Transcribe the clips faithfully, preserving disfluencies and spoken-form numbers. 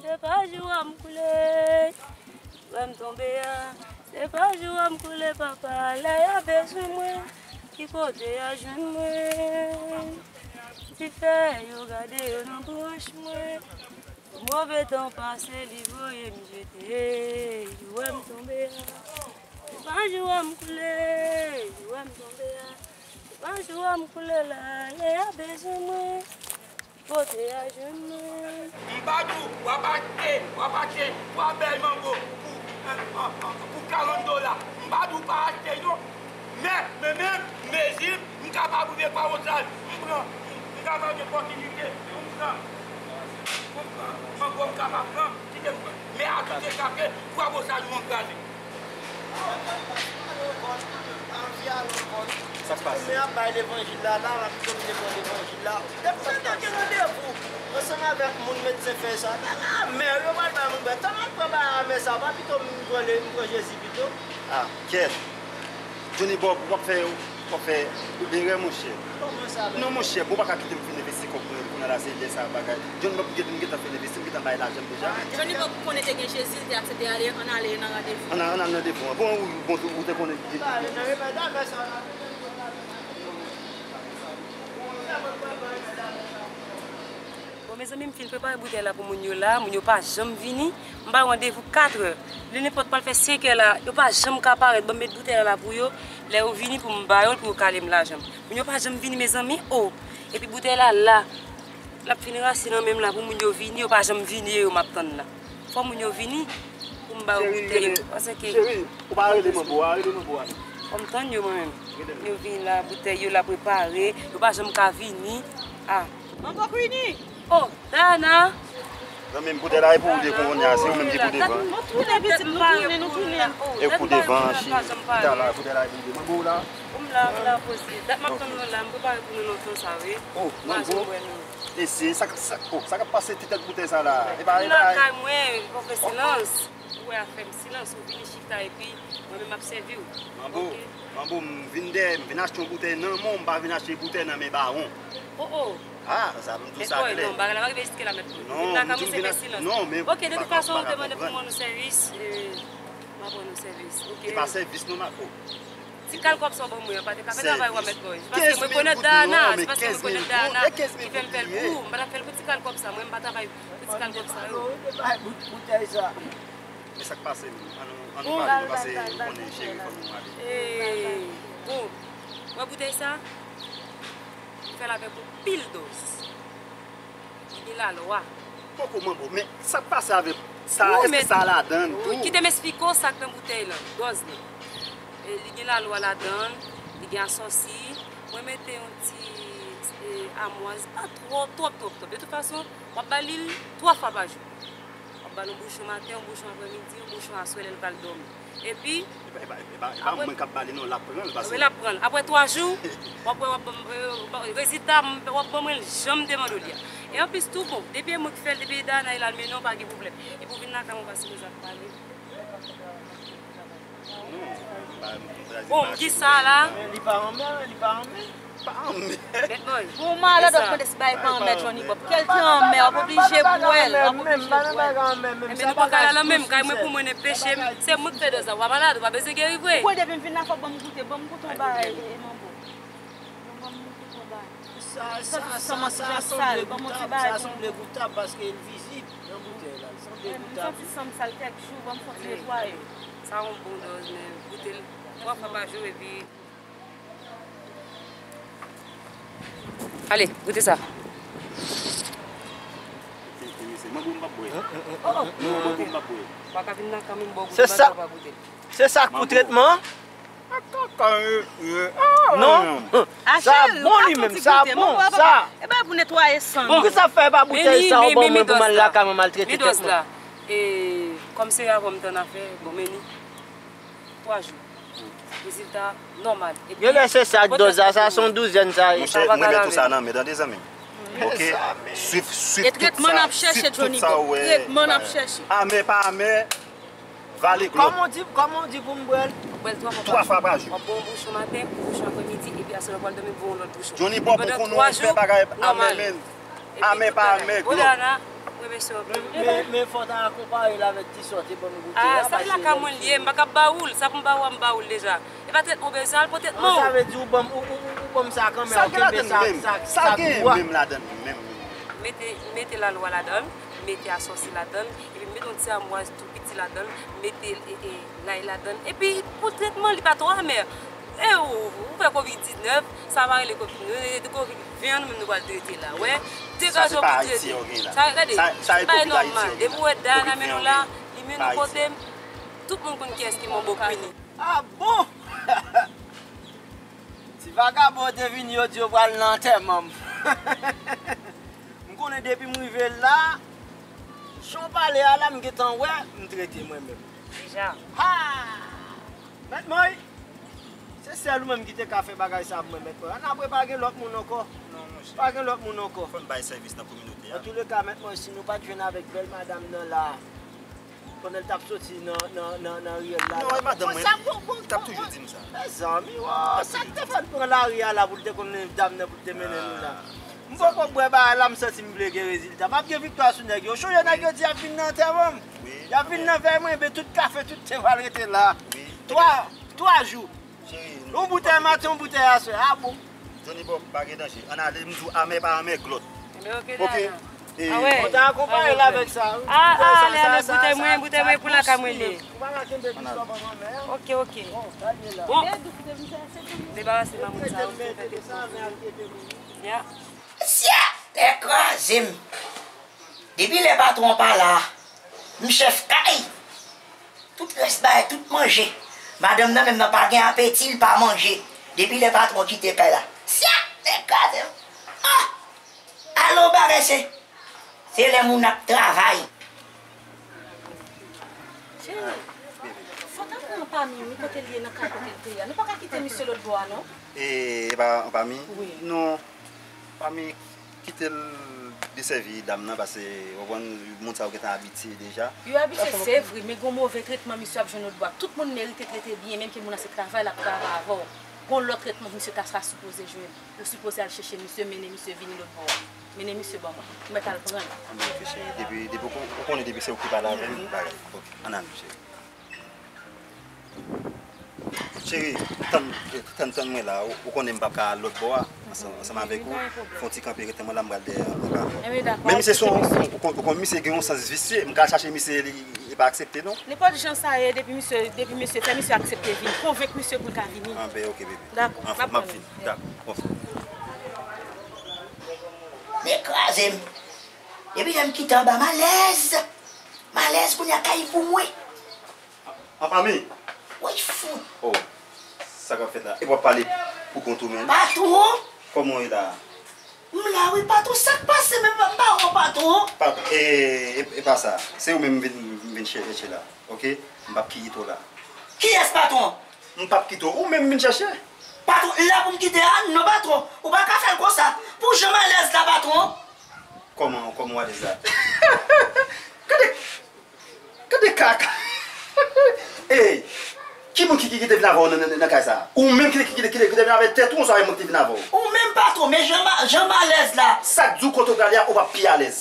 Se pa jou a m koule, wè m tonbe a. Se pa jou a m koule, papa, lè y a bezwen mwen, ki kote y a jwenn mwen? Dife yo gade yo nan bouch mwen. Move tan pase, li voye m jete, yo wè m tonbe a. Se pa jou a m koule, yo wè m tonbe a. Se pa jou a m koule la, lè y a bezwen mwen, ki kote y a jwenn mwen? M pa di w, w ap achte, w ap achte twa bèy mango pou, pou karant dola. M pa di w pa achte yo. Men, men, men, mezi m, m kapab rive Kwabosaj, m pran, m kapab gen opòtinite pou m pran, pou m pran mango, m kapab pran, kite m pran. Men ajoute sa ke Kwabosaj nou angaje. Sa k pase? Men ap bay levanjil la, la, la, pito m te pran levanjil la. Depi sa te gen randevou ansanm avèk moun medsen fè sa. Mè yo pral bay moun bwè. Tan m al pran bagay a mè sa, pa pito m pran le, m pran Jezi pito. Ah, kèt. Johnny Bob, w ap fè, w ap fè erè, monchè. Kòman sa, men? Non, monchè, bon, w pa ka kite m fin envesti kòb mwen, kounye a la, se lè sa bagay. Johnny Bob, m gentan, m gentan fin envesti, m gentan bay lajan m deja. Johnny Bob konnen te gen Jezi, li te aksepte ale, ann ale nan randevou. Ann, ann al nan randevou an. Bon, ou, bon, ou te konnen. Ba, nan remèd la, mè sa la. Bon, mezanmi, m fin prepare boutèy la pou moun yo la. Moun yo pa janm vini. M ba yo randevou katrè. Lè nenpòt pral fè senkè la, yo pa janm ka parèt. Ban m met boutèy la, la pou yo. Lè yo vini pou m ba yo l, pou yo kale m lajan m. Moun yo pa janm vini, mezanmi. O! Epi boutèy la, la. L ap fin rase nan men m la pou moun yo vini. Yo pa janm vini, e yo m ap tann la. Fò moun yo vini pou m ba yo boutèy yo. Paske... Cheri, ou pa rele manbo a, rele manbo a. Fò m tann yo, mwen menm. Yo vini la, boutèy yo la prepare. Yo pa janm ka vini. Ah. Manbo Queenie! Oh, Dana! Zanmi m, boutèy la e pou ou de kounye a, se ou menm ki pou devan. Nou tounen, pitit, nou tounen, nou tounen. E pou devan, chita la, boutèy la e pou ou de. Manbo la. Ou m la, m la poze. Dat m ap tann nou la, m prepare pou nou lontan sa, wi. Oh, manbo. E se sa, sa, oh, sa k ap pase ti tèt boutèy sa la? E pa, e pa. Lakay mwen, ou fè silans. Ou wè afè m, silans, ou vini chita epi mwen menm m ap sèvi w. Manbo, manbo, m vin dèyè, m vin achte yon boutèy nan men w, m pa vin achte boutèy nan men bawon. Oh, oh. Ah, sa m di w sa klè. Non, bagay la pa rive jiske la, mèt mwen. Non, m di w m vin achte, non, men... Ok, de tout fason, ou te mande pou mwen yon sèvis, e, m ap rann ou sèvis, ok? E pa sèvis non, Marco. Ti kal kòb sa w ban mwen an, pa te ka fè travay ou a, mèt boy. Se paske mwen konèt Dana, se paske mwen konèt Dana ki fè m fè l pou ou. M pa t ap fè l pou ti kal kòb sa, mwen m pa travay pou ti kal kòb sa yo. Boutèy sa. Men sa k pase menm? Ann nou, ann nou pale, nou pase, ou konnen cheri, fò nou ale. Bon, wè boutèy sa? Li fè l avèk yon pil dòz. Li gen lalwa. Poko manbo, men sa k pase avèk sa, èske sa ladan l tou? Kite m esplike w sa k nan boutèy lan, dòz lan. E, li gen lalwa ladan l, li gen asòsi. Mwen mete yon ti, e, amwaz, pa twò, twòp, twòp, twòp. De tout fason, w ap ba li l twa fwa pa jou. W ap ba l yon bouchon maten, yon bouchon aprèmidi, yon bouchon aswè lè l pral dòmi. Epi, e pa, e pa, e pa, e pa mwen k ap ba li non, l ap pran l, paske... Wi, l ap pran l. Apre twa jou, w ap wè, w ap ban m, e, w ap, rezilta, w ap ban mwen l jan m te mande w li a. E anplis tou, bon, depi e mwen k fè l, depi Dana e la l mennen w, pa gen pwoblèm. Epi w vin lakay mwen, paske nou ap pale. Bon, m di sa la. Men li pa renmen, li pa renmen. Pa renmen. Bèt boy. Bon, malad, w ap mande si bagay pa anmè Johnny Bob. Kè l te anmè, w ap oblije bwè l, w ap oblije bwè l. Enben nou pran kay la menm, kay mwen pou mwen e peche m. Se mwen k fè dòz la, w pa malad, ou pa bezwen geri vre. Ou kwè depi m vin la fò w ban m goute, ban m goute yon bagay, e, e, manbo. Ban m goute yon bagay. Sa, sa, sa, sa sanble goutab, sa sanble goutab paske l vizib nan boutèy la, l sanble goutab. M santi san m sal kèk jou, ban m fon ti netwaye. Sa yon bon dòz, men goute l twa fwa pa jou epi Ale, goute sa. Manbo m p ap bwè. Non, manbo m p ap bwè. Ou pa ka vin nan kan m ba w goute, m pa ka ba w goute. Se sa k pou tretman an? Non. Sa bon li menm, sa bon, sa. E bay pou netwaye san. Poukisa w fè pa boutèy sa, ou ban mwen pou m al lakay mwen maltrete tèt mwen? E, kòm se avè w m t annafè, bon, men li. Twa jou. Rezilta nòmal. Epi, genlè se sa k dòz la, sa se yon douzèn sa ye. Monchè, mwen met tout sa nan men, tande zanmi m. Ok? Swiv, swiv tout sa, swiv tout sa ou wè. Tretman n ap chèche, Johnny Bob. Tretman n ap chèche. Amè pa amè, vale glòt. Kòman w di, kòman w di pou m bwè l? Bwè l twa fwa pa jou. Twa fwa pa jou. W ap bwè yon bouchon maten, yon bouchon aprèmidi, epi aswè lè w pral dòmi, bwè yon lòt bouchon. Johnny Bob, ou konnen w fè bagay amè, men. Amè pa amè, glòt. Odana, mwen remèsye w anpil. Men, men fò w ta akonpaye l avèk ti sa w te ban m goute a. Ah, sa lakay mwen l ye, m pa ka ba ou l, sa pou m ba ou a, m ba ou l deja. E pa tretman w bezwen, al pran tretman w. Sa vle di ou ban m, ou, ou, ou, ou ban m sa kanmenm, ou kenbe sa, sa, sa, sa tou a. Sa l gen menm ladan l menm? Mete, mete lalwa ladan l, mete asòsi ladan l, epi mete yon ti amwaz tou piti ladan l, mete, e, e, lay ladan l, epi pou tretman li pa twò amè. E ou, ou fè kovid diznèf, sa pa rele kovid, nou rele kovid ven an, nou menm nou pral trete la. Wè, degaje w pou trete. Sa, gade, se pa nòmal. Depi w wè Dayana mennen w la, li mennen w kote m, tout moun konn kiyès ki Manbo Queenie. Ah bon? Ti vagabon yo te vini, yo di yo pral nan antèman m. M konnen depi m rive la, jan w pale a la, m gentan wè, m trete mwen menm. Deja. Ha! Mèt Moy, se sèl ou menm ki te ka fè bagay sa pou mwen, Mèt Moy. Ann apre, pa gen lòt moun ankò. Non, monchè. Pa gen lòt moun ankò. Fò n bay sèvis nan kominote a. Antouleka, Mèt Moy, si nou pa t jwenn avèk bèl madanm nan la, pandan l t ap soti nan, nan, nan, nan riyèl la. Non, e madanm mwen t ap toujou di m sa. Mezanmi, wo, sa k te fè l pran lari a la pou l te konn dam nan pou l te mennen nou la? M poko bwè bagay la, m santi m vle gen rezilta. M ap gen viktwa sou nèg yo. Chonje nèg yo di y ap vin nan antèman m. Y ap vin nan vèy mwen, men tout kafe, tout te pral rete la. Twa, twa jou. Yon boutèy maten, yon boutèy aswè. Ah bon? Johnny Bob, pa gen danje. Ann ale, m di w, amè pa amè, glòt. Enben, oke, dada. Oke. Mwen ta akonpaye l avèk sa, wi. Ah, ah, ale, ale, boutèy mwen, boutèy mwen pou lakay mwen li ye. Ou pa ka kenbe pistòl pandan mè a. Oke, oke. Bon, gade la. Bon. Debarase mamoun sa, oke, fè pito. Ya. Mesye, nèg kraze m. Depi lè patwon an pa la, m chèf kay. Tout rès bagay, tout manje. Madanm nan menm nan pa gen apeti, l pa manje. Depi lè patwon kite kay la. Sya! Nèg kraze m. Ah! Alon bagay se, se lè moun ap travay. Cheri, fò ta pran Pami, wi, kote l ye nan kay kote l te ye a. Nou pa ka kite misye lòt bò a, non. E, e pa, Pami? Wi. Non. Pami, kite l desèvi dam nan, paske, w konprann, moun sa yo gentan abitye deja. Yo abitye, se vre, men gon move tretman misye ap jwenn lòt bò a. Tout moun merite trete byen, menm ke moun nan se travay l ap travay avè w. Gon lòt tretman misye ta sa sipoze jwenn. Ou sipoze al chèche misye, mennen misye vini lòt bò a. Mennen misye ban mwen. Ou mèt al pran l. Ann reflechi. Depi, depi ou kon-, ou konnen depi se ou ki pale avè m, bagay. Ok, ann ale, cheri. Cheri, tann, tann, tann mwen la, ou, ou konnen m p ap ka al lòt bò a, ansanm, ansanm avèk ou. Fè yon ti kanpe, rete mwen la, m pral dèyè anba. Menm si se yon, ou, ou, ou konn misye gen yon sans visye, m ka al chache misye, li, li pa aksepte non. Nenpòt jan sa ye, depi misye, depi misye, fè misye aksepte vin, konvenk misye pou l ka vini. Anben, ok, bebe. Dakò, m ap tann ou. Dakò, anfen. Nèg kraze m. Depi lè m kite anba, m alèz. M alèz, kounye a kay pou mwen. An fanmi? Woy fout! Oh, sa k ap fèt la? E w ap pale pou kont ou menm? Patwon! Kòman w ye la? M la wi, patwon. Sa k pase menm, m pa wè w, patwon? Patwon, e, e, e pa sa. Se ou menm m vin, m vin chèche la, ok? M p ap kite w la. Kiyès patwon? M p ap kite w. Ou menm m vin chèche. Patwon, m la pou m kite a? Non, patwon. Ou pa ka fè l konsa. Pou jan m alèz la, patwon. Kòman, kòman w alèz la? Gade! Gade kaka! Ey! Ki moun ki, ki, ki te vin avè w nan, nan, nan kay sa a? Ou menm ki, ki, ki, ki, ki te vin avè tèt ou, oswa e mwen ki te vin avè w? Ou menm patwon, men jan m a, jan m alèz la. Sa k di w kote w prale a, ou p ap pi alèz.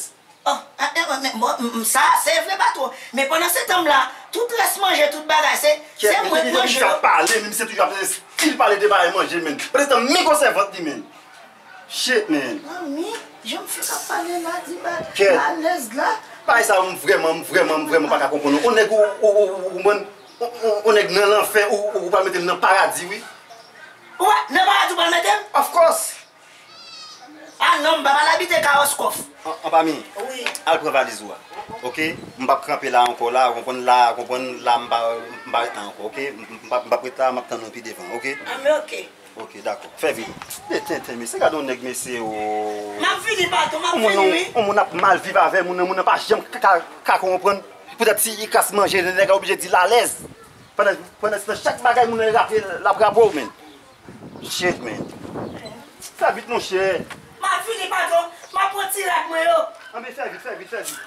Oh, ah, eh, eh, men, bon, m, m, sa, se vre patwon. Men pandan se tan m la, tout rès manje, tout bagay, se, se mwen k manje yo. Kèt, men depi sa pale, men misye toujou ap estil pale de bagay manje, men. Pandan se tan, mi gwo sèvant li, men. Shit, man. Manmi, jan m fèk ap pale la, di ba, m alèz la. Bagay sa yo, m vrèman, m vrèman, m vrèman pa ka konprann ou. On nèg ou, ou, ou, ou konprann? On, on, on nèg nan lanfè, ou, ou, ou pral mete l nan paradi, wi. Ou wè, nan paradi ou pral mete m? Of course. Ah non, m pa pral abite Kawoskòf. An, an pa mi. Wi. Al pran valiz ou a. Ok? M p ap kanpe la ankò la, ou konprann la, ou konprann la, m pa, m pa ret la ankò, ok? M, m, m p ap, m p ap ret la, m ap tann ou pi devan, ok? Ah, men ok. Ok, dakò. Fè vit. E tenten, mesye, gade yon nèg, mesye, o. M ap vini, patwon, m ap vini, wi. Yon moun ap mal viv avè moun nan, moun nan pa janm ka, ka, ka konprann. Poutèt si li kras manje, nèg la oblije di l alèz. Pandan, pandan se tan, chak bagay moun nan raple, l ap raple w, men. Shit, man. Fè vit, monchè. M ap vini, patwon. M ap pran ti rad mwen yo. Anben, fè vit, fè vit, fè vit.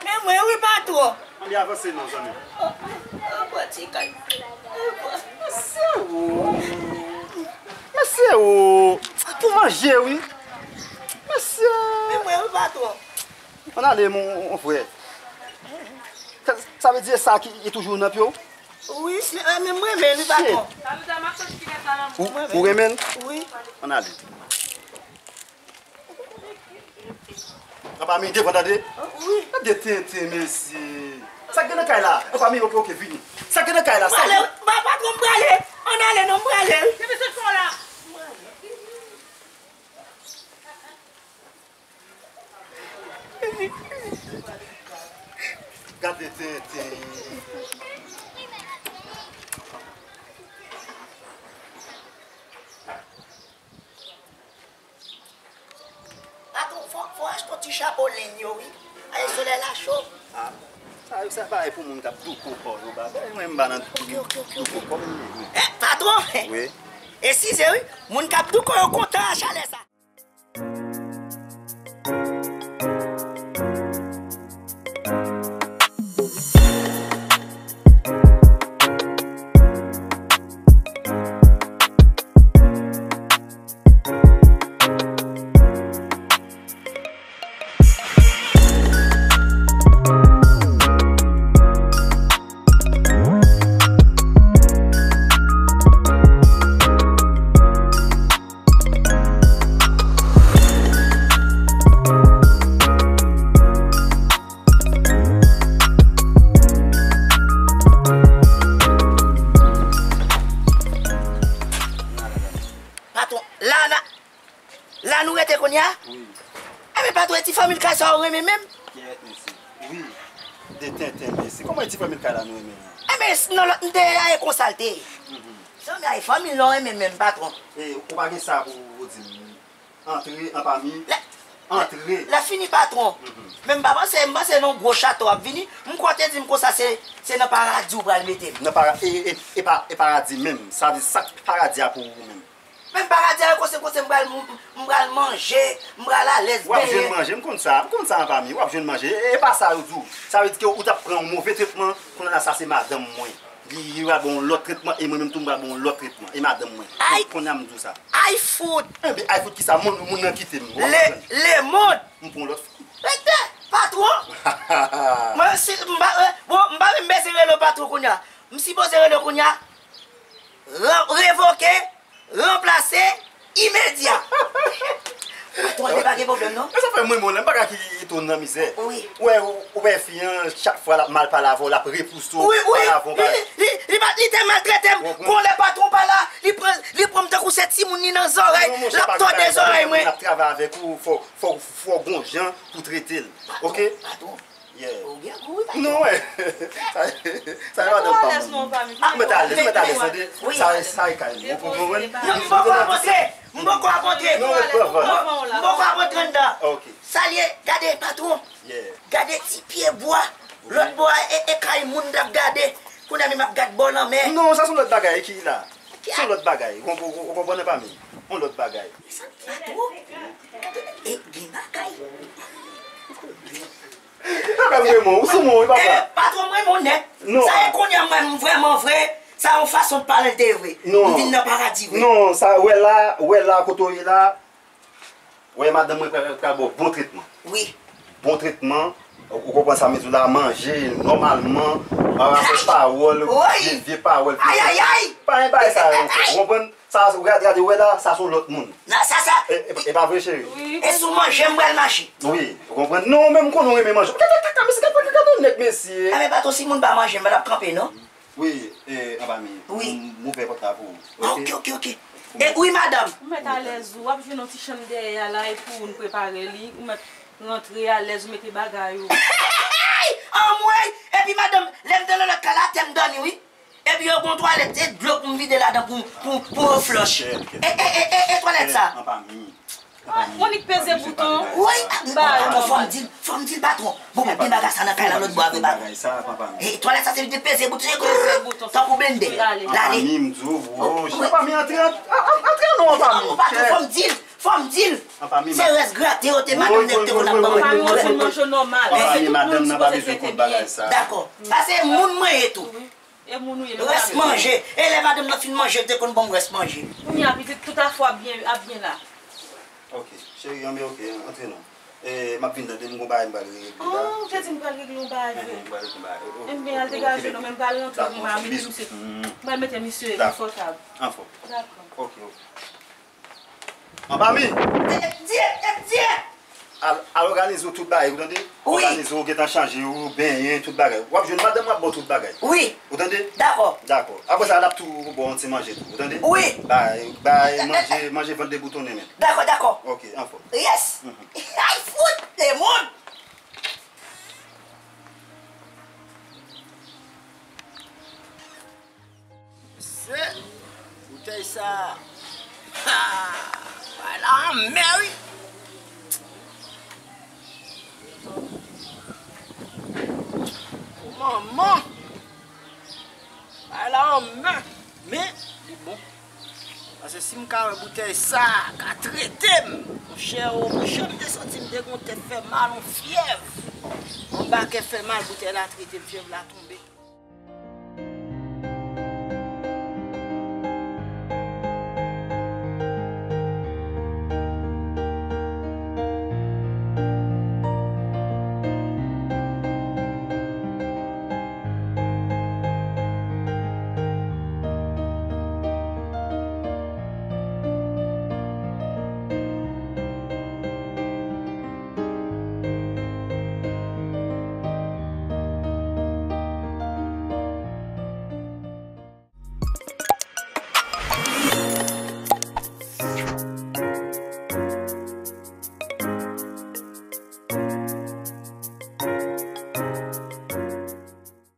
Men mwen wi, patwon. Ann avanse non, zanmi. Mesye o! Mesye o! Pou manje, wi. Mesye. Men mwen, wi, patwon. Ann ale, mon, mon frè. Sa, sa vle di sa ki, ki toujou nan pye w? Wi, men, men mwen renmen l, wi, patwon. Ou, ou renmen l? Wi. Ann ale. Anba mi devan, tande? Wi. Tande tenten, mesye. Sa k gen nan kay la? Anba mi, oke, oke, vini. Sa k gen nan kay la? Sa k gen? M prale, pa, patwon, m prale. Ann ale, non, m prale. Depi se fò la. Gade tenten. Patwon, fò, fò achte yon ti chapo lenn yo, wi. Ay, solèy la cho. Ah, sa, sa bagay pou moun k ap douko kò yo, bagay. Mwen, m pa nan douko kò m ye, wi. Eh, patwon! Wi. Eskize, wi. Moun k ap douko yo kontan a chalè sa. Patwon, la, la, la nou rete kounye a? Wi. Enben, patwon, e ti fanmi kay sa ou renmen menm? Kèt, mesye. Wi. De tenten, mesye. Kòman e ti fanmi kay la nou renmen an? Enben, s-, nan lòt, m te a e konsa l te ye. Mhm. Zanmi a e fanmi l ou renmen menm, patwon. E, ou pa gen sa pou ou di m? Antre, anba mi. Lè, antre. Lè fini, patwon. Mhm. Men m pa panse, m panse nan yon gwo chato w ap vini. M kwè w te di m konsa se, se nan paradi ou pral mete m. Nan para-, e, e, e, e pa, e paradi menm. Sa vle di sa k paradi a pou ou menm. Men paradi a, konse, konse m pral, m, m pral manje, m pral alèz, w ap jwenn benyen. Manje, m konn sa, m konn sa anba mi. W ap jwenn manje. E, e pa sa yo di w. Sa vle di ke ou t ap pran yon move tretman, kounye a la sa se madanm mwen. Li, li va ba w yon lòt tretman, e mwen menm tou m va ba w yon lòt tretman. E madanm mwen. Ay! Kounye a m di w sa. Ay fout! Enben, ay fout kisa? Moun, moun nan kite m. Le, lemond! M pran yon lòt fi. Rete! Patwon! Mwen, si, m pa, eh, bon, m pa menm bezwen rele w patwon kounye a. M sipoze rele w kounye a. Ran-, revoke! Ranplase imedya. Patwon, li pa gen pwoblèm, non. E sa fè mwen, mwen, m pa ka ki tou nan mizè. Wi. Ou wè, ou, ou wè fi an, chak fwa l ap mal pale avè w, l ap repouse w, wi, wi, pale avè w, li, li, li pa, li te maltrete m. Konn lè patwon pa la, li pran, li pran m tankou se timoun li nan zòrèy, l ap tòde zòrèy mwen. Patwon, m ap travay avèk ou, fò, fò, fò gon jan pou trete l. Oke? Patwon, patwon. Yeah. Ou gen gou, wi, patwon. Non, wè. Sa, sa e madanm pa m. Mete alèz, mete alèz, tande. Sa, sa e kay mwen. Ou konprann? Non, m poko ap antre. M poko ap antre. Non, non, non. M poko ap antre anndan. Ok. Sa l ye, gade, patwon. Yeah. Gade ti pye bwa. Lòt bò a, e, e kay moun t ap gade. Kounye a menm ap gad bò lanmè. Non, sa se yon lòt bagay ki la. Se yon lòt bagay. Ou konprann, ou konprann pa m? Yon lòt bagay. Patwon. E gen bagay. Papa m renmen w, ou sou mwen wi, papa. Eh, patwon, mwen renmen w nèt. Non. Sa e kounye a mwen, m vrèman vre, sa yon fason de pale l te ye vre. Non. M vin nan paradi vre. Non, sa, wè la, wè la, kote w ye la, wè madanm mwen pral, pral ba w bon tretman. Wi. Bon tretman, ou, ou konprann sa m di w la, manje nòmalman, pa rapò pawòl, vye, vye pawòl, vye tretman. Ay, ay, ay! Pa gen bagay sa yo ankò, ou konprann? Sa, gade, gade, wè la, sa se yon lòt moun. Nan, sa, sa. E, e, e pa vre, cheri? Wi. E si w manje, m pral mache. Wi, ou konprann? Non, men m konnen w renmen manje. Gade kaka, mesye, gade kaka yon nèg, mesye. A, men patwon, si moun pa manje, m pa t ap kanpe, non. Wi, e, anba mi. Wi. M, m ouvè pòt la pou ou. Ok, ok, ok. E, wi, madanm. Ou mèt alèz ou, w ap jwenn yon ti chanm dèyè a la, e pou ou n prepare li. Ou mèt rantre alèz, ou mete bagay ou. Anmwey! Epi, madanm, lè m te nan lòt kay la, atè m dòmi, wi. Epi yo gon twalèt, se dlo pou m vide ladan pou, pou, pou yo flòch. E, e, e, e, e twalèt sa? Anba mi. Anba mi. Monik peze bouton. Wi, patwon, fò m di l, fò m di l, patwon. Bon, gen bagay sa nan kay la lòt bò a vre, patwon. E twalèt sa se li te peze bouton, tankou blende. L ale. Anba mi, m di w, woy. Anba mi, antre, antre non, anba mi. Patwon, fò m di l, fò m di l. Se rès grate yo te madanm nèg te konn ap ban mwen. Anba mi, manje nòmal. Anba mi, madanm nan pa bezwen konn bagay sa. Dakò. Sa se moun mwen ye tou. E moun ou ye, men pa bezwen. Rès manje. E lè madanm nan fin manje, l te konn ban m rès manje. Kounye a, pitit, tout afè w ap byen, ap byen la. Ok, cheri, anben ok, antre non. E, m ap vin tande, m gon bagay m pral regle la. Oh, ou te di m pral regle yon bagay vre. Enhen, m pral regle yon bagay. Oh, oh, enben, al degaje non, men m pral rantre, m pral mete misye, m pral mete misye konfòtab. Anfòm. Dakò. Ok, ok. Anba mi! Dye, dye, dye! Al, al òganize w tout bagay, ou tande? Wi. Òganize w, gentan chanje w, benyen, tout bagay. W ap jwenn madanm w ap ba w tout bagay. Wi. Ou tande? Dakò. Dakò. Apre sa, l ap tou ba w yon ti manje tou, ou tande? Wi. Bay, bay, manje, manje vant deboutonnen menm. Dakò, dakò. Ok, anfòm. Yes! Mhm. Ay, fout, le moun! Se boutèy sa. Ha! Bagay la anmè wi. O manman! Bagay la anmè. Men, li bon. Paske si m ka wè boutèy sa ka trete m, monchè, o, monchè, m te santi m te gon tèt fè mal, yon fyèv. Yon bakè fè mal, boutèy la trete m, fyèv la tonbe.